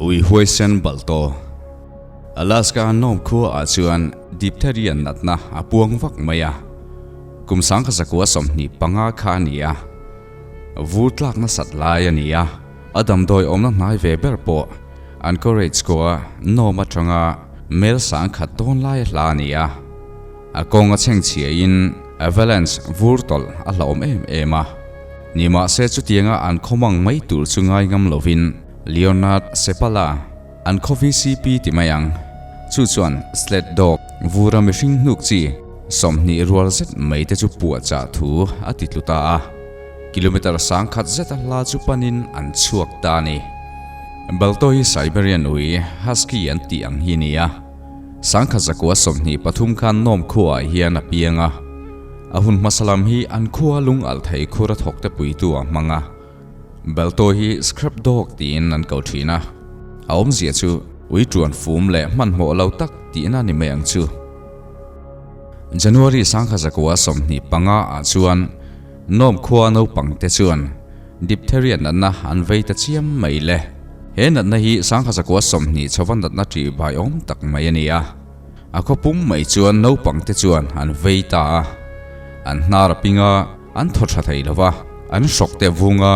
Ui huaisen Balto. Alaska Nome khua ah chuan diphtheria natna a puang vak mai a. Kum sangkha zakua 25 kha a ni a. Vur tlak nasat lai a ni a. A damdawi awmna hnai ve ber pawh Anchorage khua Nome atanga mel 1000 dawn lai a hla a ni a. A kawng a chhengchhia in avalanche vur tawlh a hlauhawm em em a. Nimahse chutianga an khawmang mai tur chu ngai ngam lovin Leonard Seppala an khaw VCP ti mai ang. Chu chuan sled dog vura mihring hnuk chi 20 rual zet mai te chu puah chah thu a ti tlu ta a. Kilometre 1000 zet a hla chu panin an chhuak ta a ni. Balto hi Siberian ui Husky an tih ang hi a ni a. 1923 khan Nome khuaah hian a piang a. A hun hmasa lam hi an khua lung alh thei khur a thawk te puitu a hmang a. Balto hi scrap dog tiin an ko thin a. A awmzia chu ui tuan fum leh hmanhmawh lo tak tihna ni mai ang chu. January 1925 ah chuan Nome khua naupang te chuan diphtheria natna an vei ta chiam mai le. He natna hi 1920 chhova natna ṭih bai awm tak mai a ni a. A khaw pum mai chuan naupang te chuan an vei ta a. An hnar a ping a, an thaw tha thei lo va, an hrawk te vung a,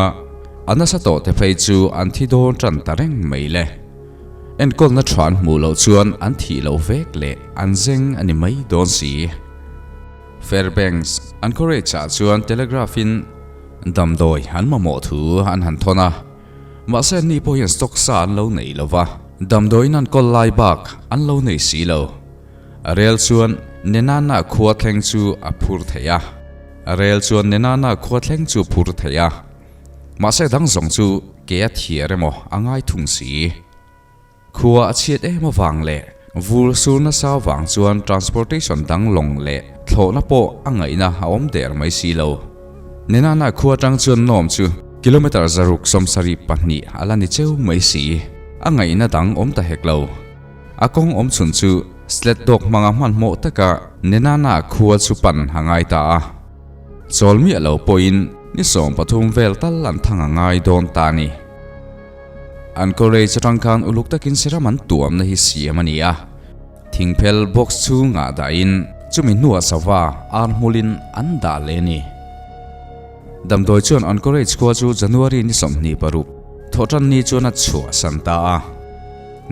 a nasa tawh te phei chu an thi dawn tan ta reng mai le. Enkawlna tha an hmuh loh chuan an thih loh vek leh an zeng a ni mai dawn si. Fairbanks Anchorage ah chuan telegraph in damdawi an mamawh thu an han thawn a. Mahse anni pawh hian stock sa an lo nei lo va, damdawiin an kawl lai bak an lo nei si lo. Rel chuan Nenana khua thleng chu a phur thei a. Rel chuan Nenana khua thleng chu phur thei a. Mahse dang zawng chu ke a thiar emaw a ngai thung si. Khua a chhiat em avang leh vur sur nasa vang chuan transportation dang lawng leh thlawhna pawh a ngaihna a awm der mai si lo. Nenana khua atang chuan Nome chu kilometre 672 a la ni cheu mai si. A ngaihna dang awm ta hek lo. A kawng awm chhun chu sled dog hmanga hmanhmawh taka Nenana khua chu pan a ngai ta a. Chawl miah lo pawhin ni 13 vel tal an thang a ngai dawn ta a ni. Anchorage atang khan uluk takin siram an tuamna hi siam a ni a. Thingphel box chhungah dahin chumi hnuah sava ar hmulin an dah leh a ni. Damdawi chuan Anchorage khua chu January ni 26, thawhtan ni chuan a chhuahsan ta a.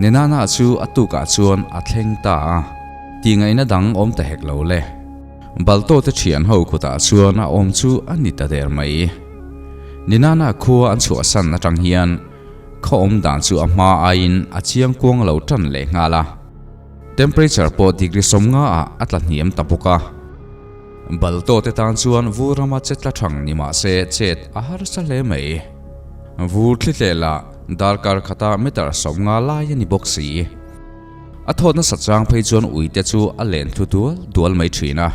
Nenana chu a tukah chuan a thleng ta a. Tihngaihna dang awm ta hek lo le. Balto te thian ho kutah chuan a awm chu a ni ta der mai. Ninana khua an chhuahsan atang hian khaw awm dan chu a hma aiin a chiang kuang lo tan leh nghal a. Temperature pawh degree 50 ah a tla hniam ta bawk a. Balto te tan chuan vur rama che tla thang ni mah se chet a harsa hle mai. Vur thli tleh lah darkar khata meter 50 lai a ni bawk si. A thawt nasa chang phei chuan uite chu a len thlu dual dual mai thin a.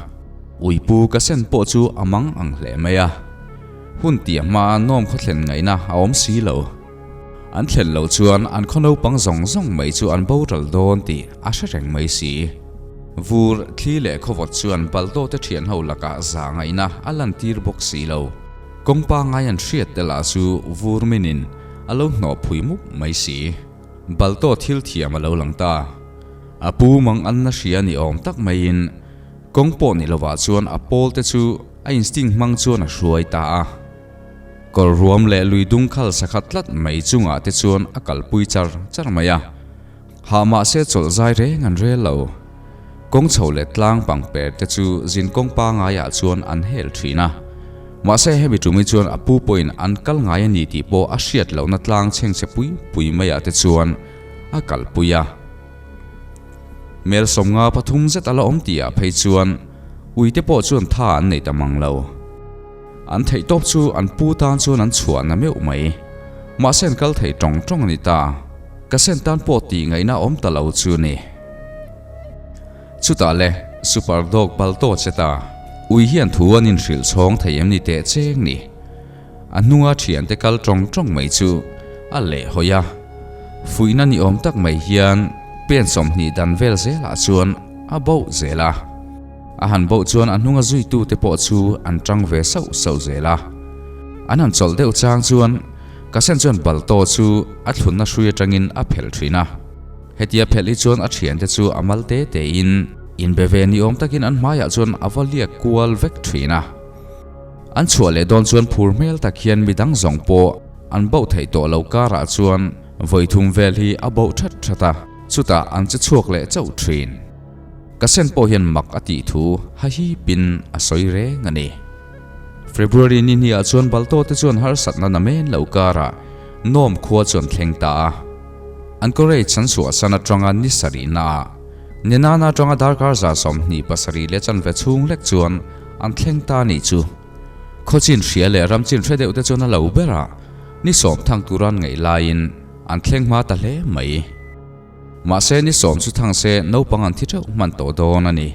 Uipu ka sen pawh chu a mang ang hle mai a. Hun tia hma Nome khaw thlen ngaihna a awm si lo. An thlen loh chuan an khaw naupang zawng zawng mai chu an boral dawn tih a hre reng mai si. Vur, thli leh khawvawt chuan Balto te thian ho lakah za ngaihna a lantir bawk si lo. Kawng pangai an hriat te lah chu vur minin a lo hnawh phui mup mai si. Balto thil thiam a lo lang ta. A pu mang an na hria ni awm tak maiin kawng pawh ni lovah chuan a pawl te chu a instinct hmang chuan a hruai ta a. Kawr ruam leh lui dung khal sakhat tlat mai chungah te chuan a kalpui char char mai a. Hah mahse chawlh zai reng an rel lo. Kawng chho leh tlang pang per te chu zin kawng pangaiah chuan an hel thin a. Mahse hemi tumi chuan a pu pawhin an kal ngai a ni tih pawh a hriat lohna tlang chhengchhe pui pui maiah te chuan a kalpui a. Mel 53 zet a la awm tihah phei chuan uite pawh chuan tha an nei ta mang lo. An theih tawp chu an pu tan chuan an chhuah na meuh mai. Mahse an kal thei tawng tawng a ni ta. Ka sen tan pawh tih ngaihna awm ta lo chu ni. Chutah le, Super Dog Balto che ta. Ui hian thu an inhrilh chhawng thei em ni teh cheng ni. A hnunga thiante kal tawng tawng mai chu a leh hawi a. Fuihna ni awm tak mai hian pen 20 dan vel zelah chuan a boh zel a. A han boh chuan a hnunga zuitute pawh chu an tang ve sauh sauh zel a. An han chawlh deuh chang chuan. Kasen chuan Balto chu a thlunna hrui atangin a phelh thin a. Hetia phelh hi chuan a thiante chu a mal te tein inbe ve ni awm takin an hmaiah chuan a va liak kual vek thin a. An chhuah leh dawn chuan phur hmel tak hian midang zawng pawh an boh theih tawh lo karah chuan vawi thum vel hi a boh that that a, chutah an che chhuak leh chauh thin. Ka sen pawh hian mak a tih thu hahipin a sawi reng a ni. February ni hniah chuan Balto te chuan harsatna na men lo karah Nome khua chu an thleng ta a. Anchorage an chhuahsan atanga ni sarih naah Nenana atanga darkar 27 leh chanve chhung lek chuan an thleng ta a nih chu. Khawchin hria leh ramchin hre deuh te chuan a lo ber a, ni sawm thang tura an ngaih laiin an thleng hma ta hle mai. Mahse ni sawm chu thang se naupang an thi theuh hman tawh dawn a ni.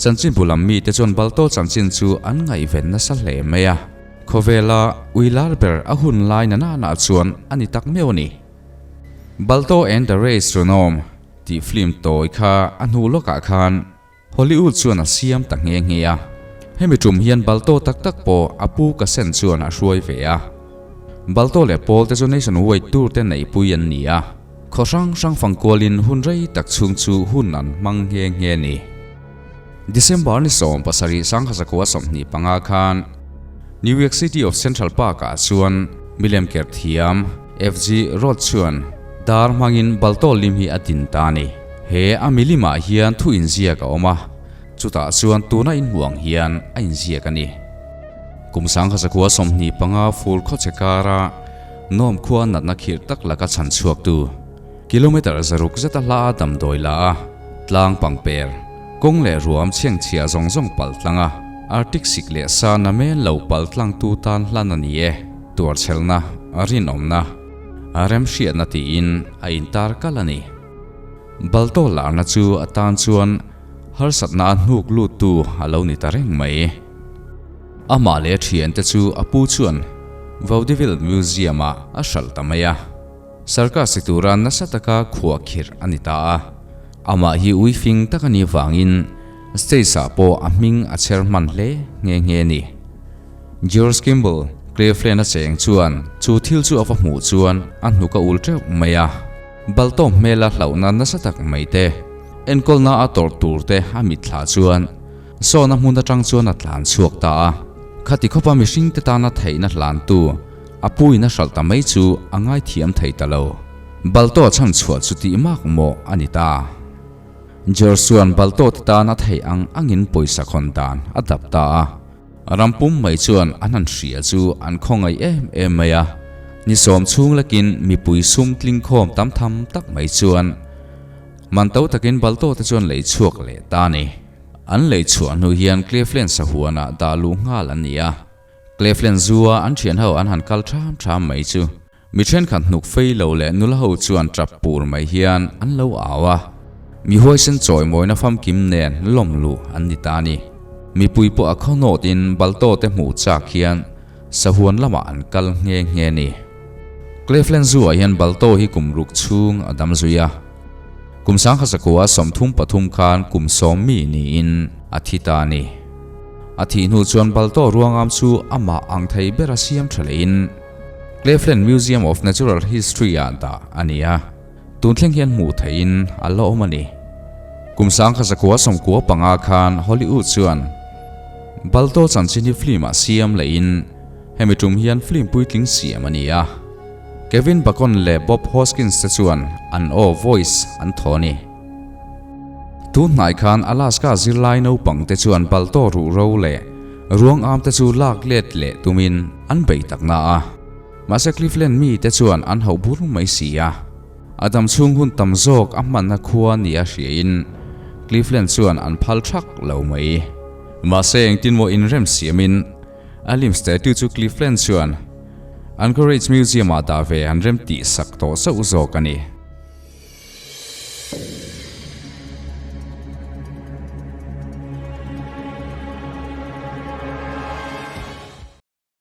Chanchinbu lam mite chuan Balto chanchin chu an ngaihven nasa hle mai a, khawvela ui lar ber a hun lai na nana chuan a ni tak meuh a ni. Balto and the Race to Nome tih film tawi kha a hnu lawkah khan Hollywood chuan a siam ta nghe nghe a, hemi tum hian Balto tak tak pawh a pu Kasen chuan a hruai ve a. Balto leh Paul te chu Nation Wide Tour te neihpui an ni a, khaw hrang hrang fang kualin hun rei tak chhung chu hun an hmang nghe nghe a ni. December ni 17 1925 khan New York City of Central Park ah chuan milem ker thiam FG Roth chuan dar hmangin Balto lim hi a din ta a ni. He a milimah hian thu inziak a awm a, chutah chuan tuna inhmuh ang hian a inziak a ni. Kum 1925 fur khawchhe kara Nome khua natna khirh tak laka chhan chhuaktu kilometre 600 zeta hla a damdawi la a, tlang pangper, kawng leh ruam chhengchhia zawng zawng pal tlang a, Arctic sik leh sa na mel lo pal tlangtu tan hlan a ni e, tuarchhelna, rinawmna, remhriatna tiin a intar kal a ni. Balto larna chu a tan chuan harsatna a hnuk luttu a lo ni ta reng mai. Amah leh a thiante chu a pu chuan Vaudeville Museum-ah a hralh ta mai a. Circus ti tura nasa taka khuahkhirh a ni ta a. Amah hi ui fing tak a nih vangin stage-ah pawh a hming a chher hman hle nghe nghe a ni. George Kimball, Cleveland-a cheng chuan chu thil chu a va hmuh chuan a hnuk a ul teuh mai a. Balto hmela hlauhna nasa tak mai te, enkawlna a tawrh tur te a mitthla chuan sawna hmun atang chuan a tlan chhuak ta a. Khati khawpa mihring te tana theihna hlantu a puin a hralh ta mai chu a ngaithiam thei ta lo. Balto chhan chhuah chu tih mak mawh a ni ta. George chuan Balto te tana theih ang angin pawisa khawn dan a dap ta a. Ram pum mai chuan an han hria chu an khawngaih em em mai a, ni sawm chhung lekin mipui sum tling khawm tam tham tak mai chuan man to takin Balto te chuan lei chhuak leh ta a ni. An lei chhuah hnu hian Cleveland sahuanah dah luh nghal an ni a, Cleveland zua an thian ho an han kal tham tham mai chu Mi thenkhat hnuk fei lo leh nula ho chuan tap pur mai hian an lo au a, mi huaisen chawimawina famkim nen lawm luh an ni ta a ni. Mipui pawh a khaw nawtin Balto te hmuh chak hian sahuan lamah an kal nghe nghe a ni. Cleveland Zoo ah hian Balto hi kum ruk chhung a dam zui a, kum 1933 khan kum sawm mi niin a thi ta a ni. A thih hnu chuan Balto ruangam chu amah ang thei bera siam tha lehin, Cleveland Museum of Natural History ah dah a ni a, tun thleng hian hmuh theihin a la awm a ni. Kum 1995 khan Hollywood chuan Balto chanchin hi film ah siam lehin hemi tum hian film puitling siam a ni a. Kevin Bacon leh Bob Hoskins te chuan an aw, voice, an thaw a ni. Tun hnai khan Alaska zirlai naupang te chuan Balto ruhro leh ruang am te chu lak let leh tumin an bei tak na a. Mahse Cleveland mi te chuan an hauh bur mai si a. A dam chhung hun tam zawk a hmanna khua nia hriain Cleveland chuan an phal thak lo mai. Mahse engtin maw inrem siamin a lim statue chu Cleveland chuan Anchorage Museum ah dah ve an rem tih sak tawh chauh zawk a ni.